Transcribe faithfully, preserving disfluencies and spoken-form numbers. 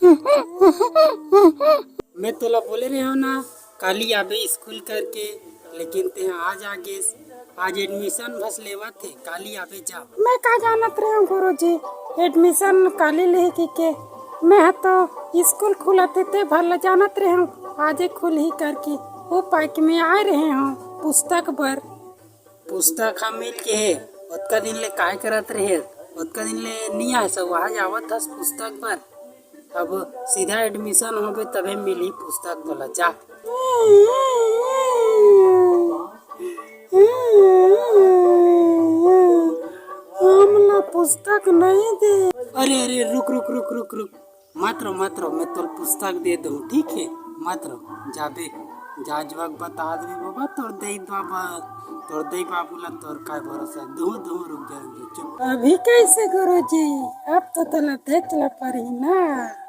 मैं तोला बोले रहे हो ना, काली आबे स्कूल करके, लेकिन ते आज आ गेस। आज एडमिशन बस लेवत हे, काली आबे जा। मैं का जानत रहे हूँ गुरुजी, एडमिशन काली लेहे कि के? मैं ह तो स्कूल खुलत हे ते भर ला जानत रहे हूँ, आजे खुलही करके। ओ पाई के मैं आए रहे हूँ पुस्तक बर। पुस्तक ह मिल के हे, ओतका दिन ले काय करत रहे? ओतका दिन ले नी आए, सब आज आवत हस पुस्तक बर। अब सीधा एडमिशन होबे तभे मिलही पुस्तक तोला, जा। हमला पुस्तक नहीं दे। अरे अरे, रुक रुक रुक रुक रुक, मत रो मत रो, मैं तोल पुस्तक दे दूँ, ठीक है? मत रो, जाबे। जाजवक बता देबे बाबा, तोर दई बाबा, तोर दई बाबू ला तोर काय भरोसा। दूँ दूँ, रुक जा, रुक जा, चुप। अभी कैसे गुरुजी? अब तो तोला देख ला पड़ी ना।